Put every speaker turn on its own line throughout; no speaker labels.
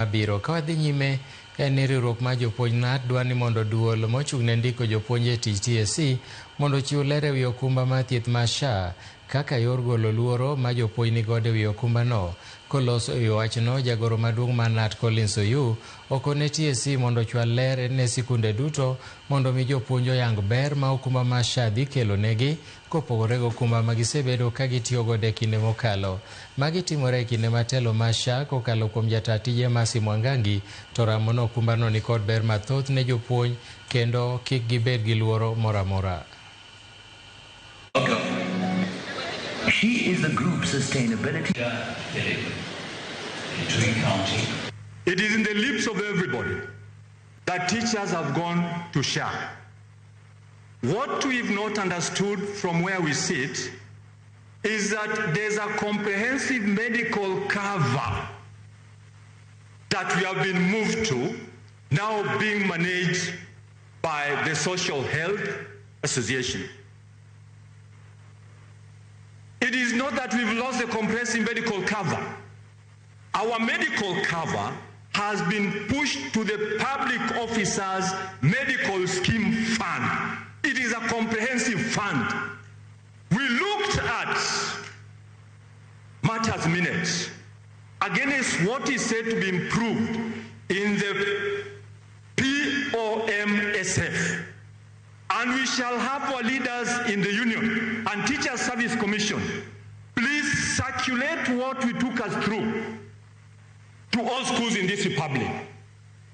Mabiro. Ka wadhi nyime en ni riwruok mar jopuonj KNUT dwa ni mondo duol mochung' ne ndiko jopuonj e tich TSC mondo ochiw ler e wi okumba mar thieth mar SHA kaka yor golo luoro ma jopuonj nigodo e wi okumbano. Koloso e wi wachno, jagoro maduong' mar KNUT Collins Oyuu okone TSC mondo ochwal ler ne sikunde duto mondo mi jopuonj oyang ber ma okumba mar SHA dhi kelo negi kopogore gi okumba ma gisebedo ka gitiyo godo e kinde mokalo. Magi timore e kinde ma telo mar SHA kokalo kuom jataa tije Mercy Mwangangi to ramo ni okumbano nikod ber mathoth ne jopuonj kendo kik gibed gi luoro moro amora.
She is the group sustainability.
It is in the lips of everybody that teachers have gone to SHA. What we've not understood from where we sit is that there's a comprehensive medical cover that we have been moved to, now being managed by the Social Health Association. It is not that we've lost the comprehensive medical cover. Our medical cover has been pushed to the Public Officers Medical Scheme Fund. It is a comprehensive fund. We looked at matters minutes against what is said to be improved in the POMSF. And we shall have our leaders in the union and Teacher Service Commission. Please circulate what we took us through to all schools in this republic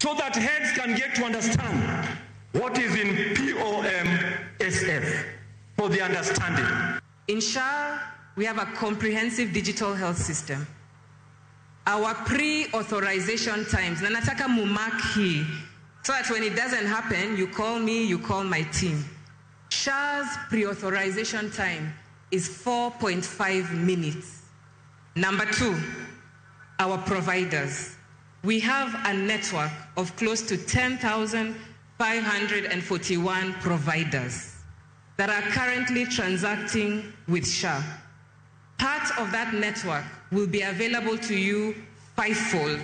so that heads can get to understand what is in POMSF for the understanding.
In SHA, we have a comprehensive digital health system. Our pre-authorization times, na nataka mumark hii, so that when it doesn't happen, you call me, you call my team. SHA's pre-authorization time is 4.5 minutes. Number two, our providers. We have a network of close to 10,541 providers that are currently transacting with SHA. Part of that network will be available to you fivefold.